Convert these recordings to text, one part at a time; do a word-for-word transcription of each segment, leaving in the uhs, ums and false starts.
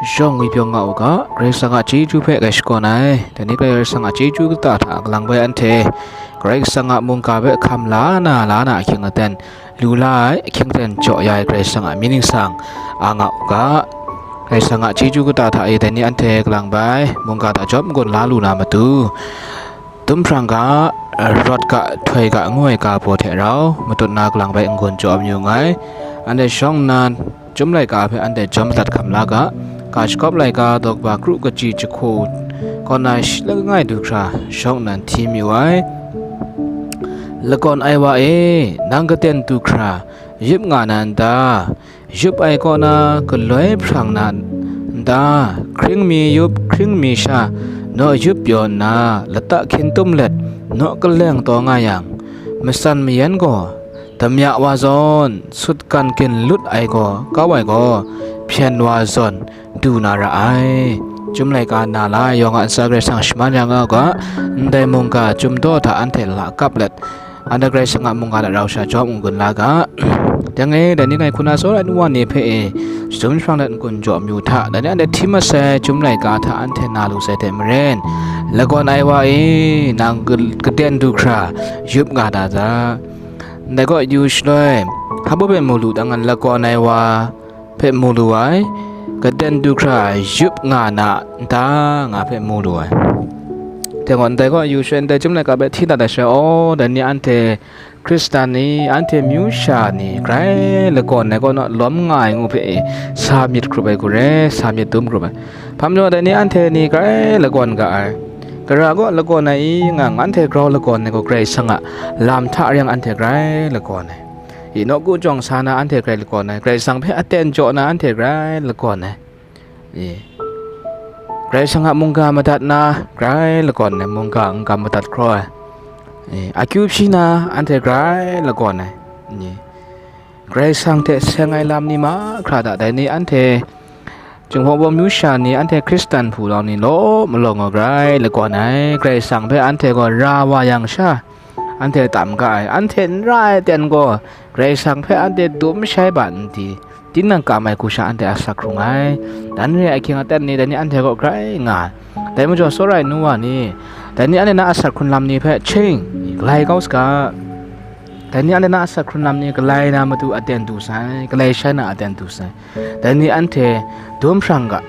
Shawng ngwipyaw nga u ga, Karai Kasang a chyeju hpe ngai shakawn ai. Dai ni Karai Kasang a chyeju kata hta kalang bai anhte Karai Kasang a mungga hpe hkam la na la na ahkying aten, lu la ai ahkying aten jaw ya ai Karai Kasang a mying ningsang a nga u ga. Karai Kasang a chyeju kata hta e dai ni anhte kalang bai mungga hta jawm n-gun la lu na matu, dum hprang ga, rawt ga, htoi ga ngu ai ga baw hte rau matut na kalang bai n-gun jaw mayu nngai. Anhte shawng nnan, Chyum laika hpe anhte jawm madat hkam la ga, ga shakawp laika daw kaba kru kaji jahku kaw na shi langai du hkra shawng nnan hti mayu ai. Lakawn ai wa e, nang katen du hkra yup nga na n ta? Yup ai kaw na galoi hprang na n ta? Hkring mi yup, hkring mi sha naw yup pyaw nna, lata hkyin tum let naw kaleng taw nga yang, matsan mayan gaw, damya wa zawn, sutgan gin lut ai gaw, kau ai gaw, hpyen wa zawn, du na ra ai. Chyum laika na la ai yawng a ntsa Karai Kasang shaman ya nga u ga, ndai mungga chyum daw hta anhte la kap let, anhte Karai Kasang a mungga hta rau sha jawm n-gun la ga. Dang e, dai ni ngai hku na tsawra ai nu wa ni hpe e, shadum jahprang let n-gun jaw mayu hta, dai ni anhte hti masai chyum laika hta anhte na lu sai hte maren, lakawn ai wa e, nang ka-, katen du hkra yup nga na ta? Ndai gaw yu shaloi, hpa baw hpe mu lu dang ngan lakawn ai wa hpe mu lu ai, katen du hkra yup nga na n ta, nga hpe mu lu ai. Dai gaw, ndai gaw yu shaloi, ndai chyum laika hpe hti dat ai shaloi, aw, dai ni anhte Hkristan ni, anhte myu sha ni, grai lakawn ai kaw na lawm nga ai ngu hpe e, sa myit hkrup ai hku re, sa myit dum hkrup ai. Hpa majaw dai ni anhte ni grai lakawn ga ai. Gara gaw lakawn ai i nga, anhte grau lakawn ai gaw Karai Kasang a lam hta re yang anhte grai lakawn ai. I nawku jawng sa na anhte grai lakawn ai, Karai Kasang hpe aten jaw na anhte grai lakawn ai. I, Karai Kasang a mungga madat na grai lakawn ai, mungga n-gam madat hkraw ai. I, akyu hpyi na anhte grai lakawn ai. I, Karai Kasang hte seng ai lam ni mahkra hta dai ni anhte Jinghpaw baw myu sha ni, anhte Hkristan hpu rau ni law malawng gaw grai lakawn ai. Karai Kasang hpe anhte gaw ra wa yang sha, anhte tam ga ai. Anhte n ra ai ten gaw, Karai Kasang hpe anhte dum shai bat n di, tinang kam ai hku sha anhte asak hkrung ai. Dan re ai ahkying aten ni, dai ni anhte kaw grai nga ai. Dai majaw, tsawra ai nu wa ni, dai ni anhte na asak hkrun lam ni hpe hkying, galai kau saga. Dai ni anhte na asak hkrun lam ni galai na matu aten du sai, galai shai na aten du sai. Dai ni anhte dum hprang ga,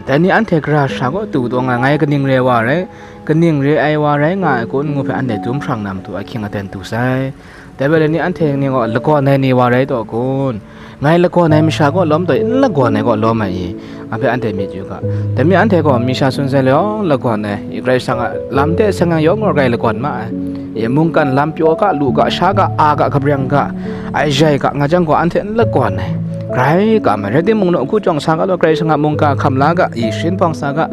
dai ni anhte gara sha kaw tu taw nga, ngai kaning re wa rai, kaning re ai wa rai nga ai kun ngu hpe anhte dum hprang na matu ahkying aten du sai. Dai bai dai ni anhte ni gaw lagawn ai ni wa rai taw kun? Ngai lagawn ai masha kaw lawm taw, n lagawn ai kaw lawm ai i? Nga hpe anhte myit yu ga. Dai mi anhte gaw mi sha tsun sai le yawng lagawn ai, i Karai Kasang a lam hte seng yang yawng gaw grai lagawn ma ai. I mungkan lam pyaw ga, lu ga, sha ga, a ga, kabreng ga, ai jai ga nga jang gaw anhte n lagawn ai. Grai kam ai, rai timung, nawku jawng sa ga law, Karai Kasang a mungga hkam la ga, i sharin hpawng sa ga,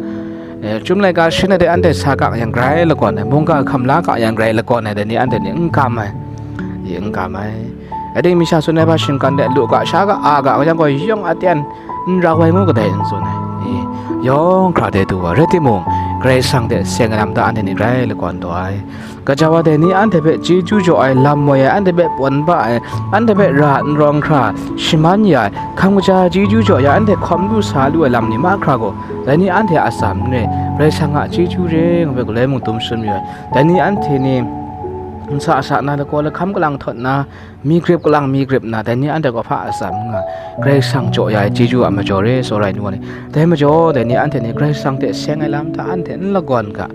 e, Chyum laika sharin ai de anhte sa ga yang grai lagawn ai, mungga hkam la ga yang grai lagawn ai, dai ni anhte ni n kam ai, i n kam ai. Rai timung, mi sha tsun ai hpa shinggan de, lu ga, sha ga, a ga, nga jang gaw yawng aten n rau ai ngu kadai n tsun ai, i, yawng hkra de du ai, rai timung, Karai Kasang hte seng ai lam hta anhte ni grai lagawn taw ai. Gaja wa dai ni anhte hpe chyeju jaw ai, lam moi ai, anhte hpe pawn ba ai, anhte hpe ra n rawng hkra shaman ya ai, hkam kaja chyeju jaw ya, anhte hkawm lu sa lu ai lam ni mahkra gaw, dai ni anhte a atsam n re, Karai Kasang a chyeju re ngu hpe galoi mung dum shangun mayu ai. Dai ni anhte ni n sa sa nna, lagaw lahkam kalang htawt nna, mi grip kalang mi grip nna, dai ni anhte gaw hpa atsam n nga, Karai Kasang jaw ya ai chyeju a majaw re, tsawra ai nu wa ni. Dai majaw, dai ni anhte ni Karai Kasang hte seng ai lam hta anhte n lagawn ga,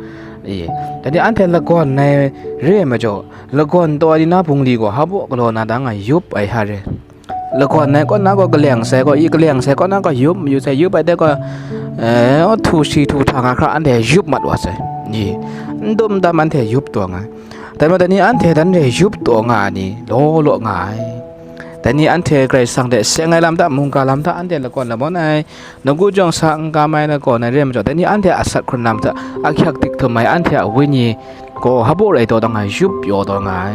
e, dai ni anhte lagawn ai re ai majaw, lagawn taw ai ni na bungli gaw hpa baw galaw na dang ai yup ai hka re. Lagawn ai kaw na gaw kaleng sai gaw, i kaleng sai kaw na gaw yup mayu sai, yup ai de gaw, e, htu shi htu hta nga hkra anhte yup mat wa sai, i, n dum dam anhte yup taw nga ai. Dai majaw dai ni anhte dan re yup taw nga ai ni law law nga ai. Dai ni anhte Karai Kasang hte seng ai lam hta, mungga lam hta anhte lagawn lamawn ai, nawku jawng sa n kam ai, lagawn ai re ai majaw, dai ni anhte a asak hkrun lam hta, ahkyak dik htum ai, anhte a wenyi gaw hpa baw rai taw dang ai, yup pyaw taw nga ai,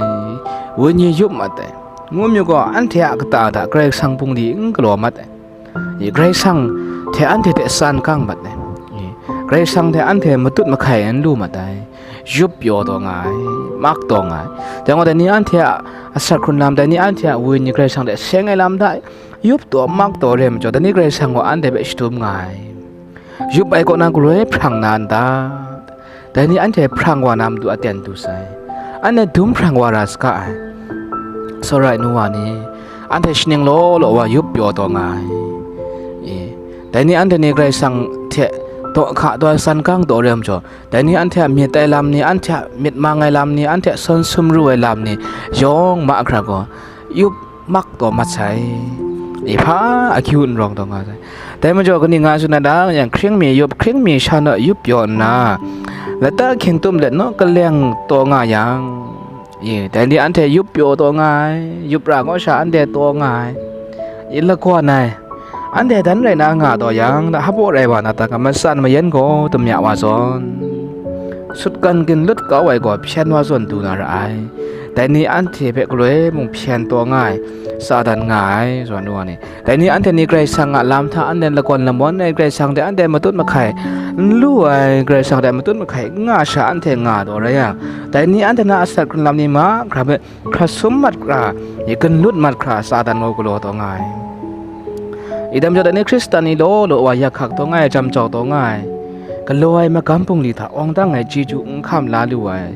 wenyi yup mat ai, ngu mu gaw, anhte a kata hta Karai Kasang bungli n galaw mat ai. I, Karai Kasang hte anhte hte san kang mat ai. I, Karai Kasang hte anhte matut mahkai n lu mat ai. Yup pyaw taw nga ai, mak taw nga ai. Dai gaw, dai ni anhte a asak hkrun lam, dai ni anhte a wenyi Karai Kasang hte seng ai lam hta yup taw, mak taw re ai majaw, dai ni Karai Kasang gaw anhte hpe shadum nga ai. Yup ai kaw na galoi hprang na n ta? Dai ni anhte hprang wa na matu aten du sai. Anhte dum hprang wa ra saga ai. Tsawra ai nu wa ni, anhte shaning law law wa yup pyaw taw nga ai. E, dai ni anhte ni Karai Kasang hte daw hka daw ai san gang daw re ai majaw, dai ni anhte a myit ai lam ni, anhte a myit mang ai lam ni, anhte a sawn sumru ai lam ni yawng mahkra gaw yup mak taw mat sai. E, hpa akyu n rawng taw nga sai. Dai majaw, kaning nga tsun na dang, yang hkring mi yup, hkring mi sha naw yup pyaw nna, lata hkyin tum let naw kaleng taw nga yang, e, dai ni anhte yup pyaw taw nga ai, yup ra gaw sha anhte taw nga ai, e, lagawn ai. Anhte dan rai na nga taw yang, hpa baw rai wa na ta ga, matsan mayan gaw dum ya wa zawn, sutgan ginlut kau ai gaw hpyen wa zawn du na ra ai. Dai ni anhte hpe galoi mung hpyen taw nga ai, Satan nga ai, zawn nu wa ni. Dai ni anhte ni Karai Kasang a lam hta anhte lagawn lamawn ai, Karai Kasang hte anhte matut mahkai n lu ai, Karai Kasang hte matut mahkai n nga sha anhte nga taw rai yang, dai ni anhte na asak hkrun lam ni mahkra hpe hkra sum mat hkra, i, ginlut mat hkra, Satan gaw galaw taw nga ai. Idam majaw, dai ni Hkristan ni law law wa yak hkak taw nga ai, jam jau taw nga ai, galaw ai magam bungli hta awng dang ai chyeju n hkam la lu ai,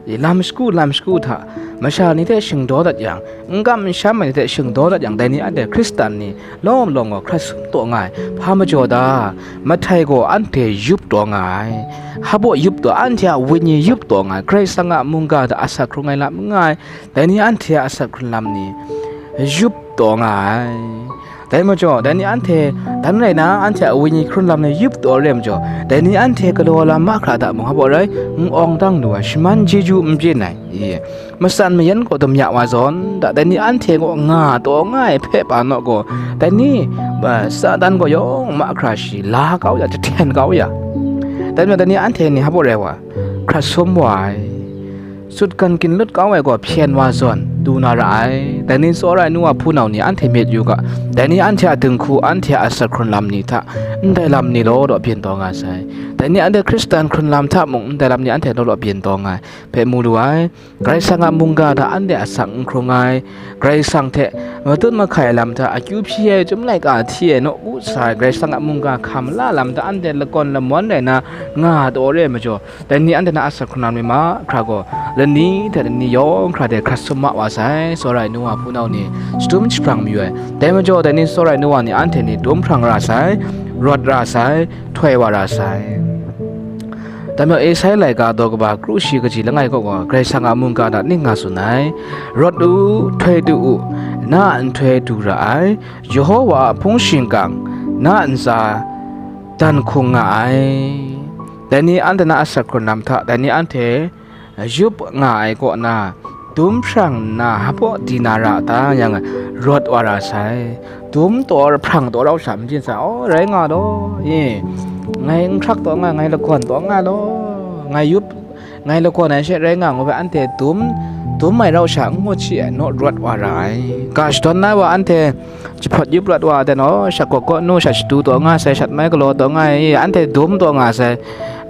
i, lam shagu lam shagu hta masha ni hte shingdaw dat yang, n kam n sham ai ni hte shingdaw dat yang, dai ni anhte Hkristan ni lawm lawng gaw hkra sum taw nga ai. Hpa majaw da, mahtai gaw anhte yup taw nga ai. Hpa baw yup taw, anhte a wenyi yup taw nga ai. Karai Kasang a mungga hta asak hkrung ai lam n nga ai. Dai ni anhte a asak hkrun lam ni yup taw nga ai. Dai majaw, dai ni anhte dan rai na, anhte a wenyi hkrun lam ni yup taw re ai majaw, dai ni anhte galaw lam mahkra hta mung hpa baw rai, n awng dang lu ai, shaman chyeju n byin ai, i, matsan mayan gaw dum ya wa zawn, da, dai ni anhte gaw nga taw nga ai hpe pa naw gaw, dai ni, ba, Satan gaw yawng mahkra shi la kau ya, jahten kau ya. Dai majaw, dai ni anhte ni hpa baw rai wa, hkra sum wa ai, sutgan ginlut kau ai gaw hpyen wa zawn du na ra ai. Dai ni tsawra ai nu wa hpunau ni, anhte myit yu ga, dai ni anhte a dinghku, anhte a asak hkrun lam ni hta ndai lam ni law law byin taw nga sai. Dai ni anhte Hkristan hkrun lam hta mung ndai lam ni anhte law law byin taw nga ai hpe mu lu ai. Karai Kasang a mungga hta anhte asak n hkrung ai, Karai Kasang hte matut mahkai ai lam hta akyu hpyi ai, chyum laika hti ai, nawku sa ai, Karai Kasang a mungga hkam la lam hta anhte lagawn lamawn rai na nga taw re ai majaw, dai ni anhte na asak hkrun lam ni mahkra gaw, lani hte lani yawng hkra de hkrat sum ma wa sai, tsawra ai nu wa hpunau ni, shadum jahprang mayu ai. Dai majaw, dai ni tsawra ai nu wa ni anhte ni dum hprang ra sai, rawt ra sai, htoi wa ra sai. Dai majaw, Esai laika daw kaba kru shi kaji langai kaw gaw, Karai Kasang a mungga hta ning nga tsun ai, Rawt u, htoi du u, na a nhtoi du ra ai, Yehova a hpung shingkang na a ntsa dan hkung nga ai. Dai ni anhte na asak hkrun lam hta, dai ni anhte yup nga ai kaw na, dum hprang nna hpa baw di na ra ta yang, rawt wa ra sai. Dum taw, hprang taw rau sha n byin sa, aw, rai nga law, i, ngai n hkrak taw nga, ngai lagawn taw nga law, ngai yup, ngai lagawn ai she rai nga ngu hpe, anhte dum, dum ai rau sha n ngut shi ai, naw rawt wa ra ai. Ga shadawn na wa anhte jahpawt yup rawt wa ai, naw, shat gawk gaw nu, shat shatu taw nga sai, shat mai galaw taw nga ai, anhte dum taw nga sai.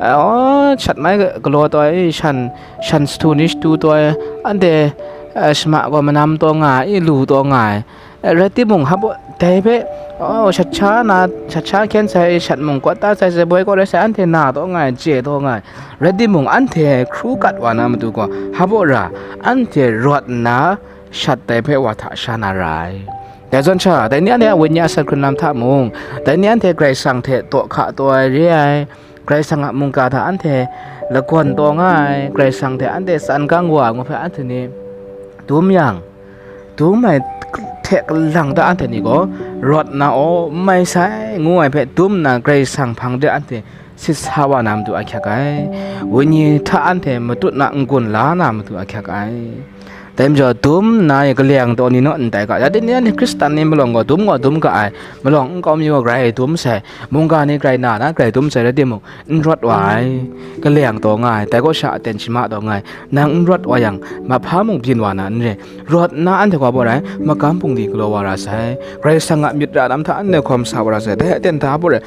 Aw, shat mai galaw taw ai, shan, shan satu ni shatu taw ai, anhte, eh, shama gaw manam taw nga ai, lu taw nga ai. Eh, rai timung, hpa baw, dai hpe, aw, shat sha na, shat sha hkyen sai, shat mung kawt ta sai, sai boi kawt rai sai, anhte na taw nga ai, chye taw nga ai. Rai timung, anhte hkru kat wa na matu gaw, hpa baw ra, anhte rawt nna, shat dai hpe wa hta sha na ra ai. Dai zawn sha, dai ni anhte a wenyi a asak hkrun lam hta mung, dai ni anhte Karai Kasang hte daw hka taw ai re ai, Karai Kasang a mungga hta anhte lagawn taw nga ai, Karai Kasang hte anhte tsan gang wa ai ngu hpe anhte ni dum yang, dum ai hte kalang ta anhte ni gaw rawt na, aw, n mai sai, ngu ai hpe dum nna, Karai Kasang hpang de anhte sit sa wa na matu ahkyak ai. Wenyi hta anhte matut na n-gun la na matu ahkyak ai. Dai majaw, dum nna e kaleng taw ni naw n tai ga, ya, dai ni anhte Hkristan ni malawng gaw dum gaw dum ga ai, malawng nkau mi gaw grai dum sai, mungga ni grai na na grai dum sai rai timung, n rawt wa ai, kaleng taw nga ai, dai gaw sha aten shama taw nga ai, nang n rawt wa yang, mahpa mung byin wa na n re, rawt nna anhte gaw baw rai, magam bungli galaw wa ra sai, Karai Kasang a myit ra lam hta anhte hkawm sa wa ra sai, dai aten hta baw rai,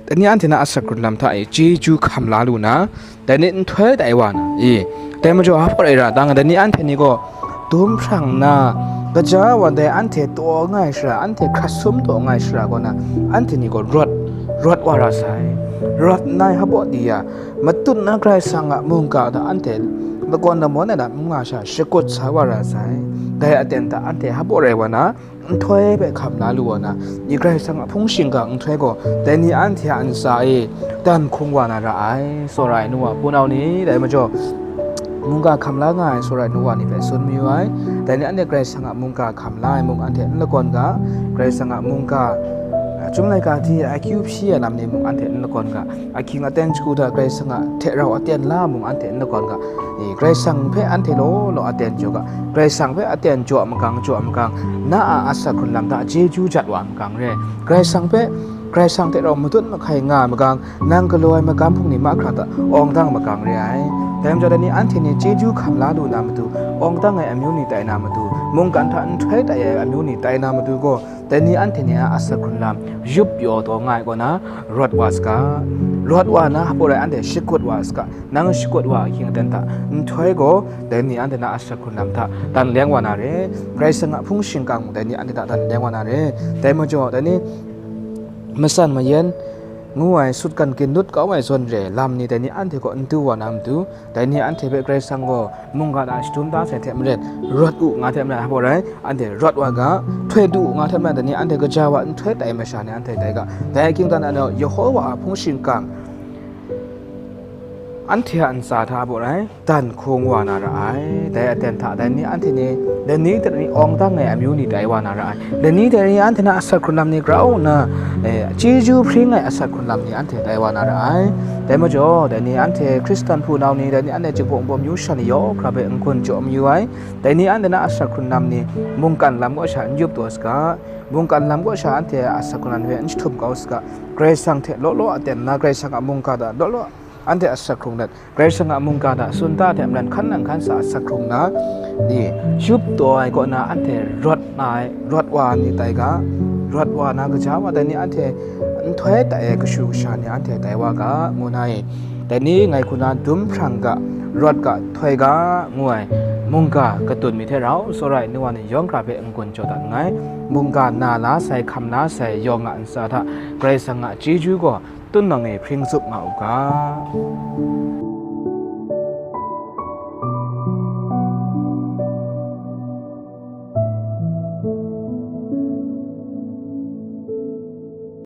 Dai ni anhte na asak hkrun lam hta e chyeju hkam la lu na, dai ni nhtoi tai wa na i, dai majaw hpa rai ra dang, dai ni anhte ni gaw dum hprang nna, kaja wa ndai anhte taw nga ai shara, anhte hkrat sum taw nga ai shara kaw na, anhte ni gaw rawt, rawt wa ra sai. Rawt nna hpaw di ya, matut na Karai Kasang a mungga hta anhte lakawn lamawn ai lam n nga sha shakut sa wa ra sai. Dai aten hta anhte hpaw rai wa na, nhtoi hpe hkam la lu wa na, i Karai Kasang a hpung shingkang nhtoi gaw, dai ni anhte a ntsa e dan hkung wa na ra ai. Tsawra ai nu wa hpunau ni, dai majaw, mungga hkam la nga ai tsawra ai nu wa ni hpe tsun mayu ai. Dai ni anhte Karai Kasang a mungga hkam la ai mung anhte n lakawn ga, Karai Kasang a mungga, a, Chyum laika hti a akyu hpyi ai lam ni mung anhte n lakawn ga, ahkying aten shagu hta Karai Kasang a hte rau aten la mung anhte n lakawn ga, e, Karai Kasang hpe anhte law law aten jaw ga, Karai Kasang hpe aten jaw magang jaw magang, na a asak hkrun lam hta chyeju jat wa magang re, Karai Kasang hpe, Karai Kasang hte rau madun mahkai nga magang, nang galaw ai magam hpung ni mahkra hta awng dang magang re ai. Dai majaw, dai ni anhte ni chyeju hkam la lu na matu, awng dang ai amyu ni tai na matu, mungkan hta nhtoi tai ai amyu ni tai na matu gaw, dai ni anhte ni a asak hkrun lam yup pyaw taw nga ai kaw na, rawt wa saga. Rawt wa na, hpaw rai anhte shakut wa saga. Nang shakut wa ahkying aten hta nhtoi gaw, dai ni anhte na asak hkrun lam hta dan leng wa na re. Karai Kasang a hpung shingkang mung dai ni anhte hta dan leng wa na re. Dai majaw, dai ni matsan mayan ngu ai, sutgan ginlut kau ai zawn re lam ni dai ni anhte kaw n du wa na matu, dai ni anhte hpe Karai Kasang gaw mungga hta shadum da sai hte maren, rawt u nga hte maren, hpaw rai, anhte rawt wa ga, htoi du u nga hte maren, dai ni anhte gaja wa nhtoi tai masha ni anhte tai ga, dai ahkying dan anhte Yehowa a hpung shingkang anhte a ntsa hta hpaw rai, dan hkung wa na ra ai. Dai aten hta dai ni anhte ni, dai ni hte ni awng dang ai amyu ni tai wa na ra ai. Dai ni hte ni anhte na asak hkrun lam ni grau nna, eh, chyeju hpring ai asak hkrun lam ni anhte tai wa na ra ai. Dai majaw, dai ni anhte Hkristan hpunau ni, dai ni anhte Jinghpaw Wunpawng myu sha ni yawng hkra hpe n-gun jaw mayu ai. Dai ni anhte na asak hkrun lam ni mungkan lam kaw sha n yup taw saga, mungkan lam kaw sha anhte a asak hkrun lam hpe n jahtum kau saga, Karai Kasang hte law law aten nna, Karai Kasang a mungga hta law law anhte asak hkrung let, Karai Kasang a mungga hta tsun ta hte maren hkan nang hkan sa asak hkrung na, i, yup taw ai kaw na anhte rawt na ai, rawt wa ni tai ga, rawt wa na gaja wa dai ni anhte nhtoi tai ai kashu kasha ni anhte tai wa ga, ngu na i. Dai ni ngai hku na dum hprang ga, rawt ga, htoi ga, ngu ai mungga katun mi hte rau tsawra ai nu wa ni yawng hkra hpe n-gun jaw dat nngai. Mungga na la sai, hkam la sai yawng a ntsa hta Karai Kasang a chyeju gaw tun nang e hpring zup nga u ga.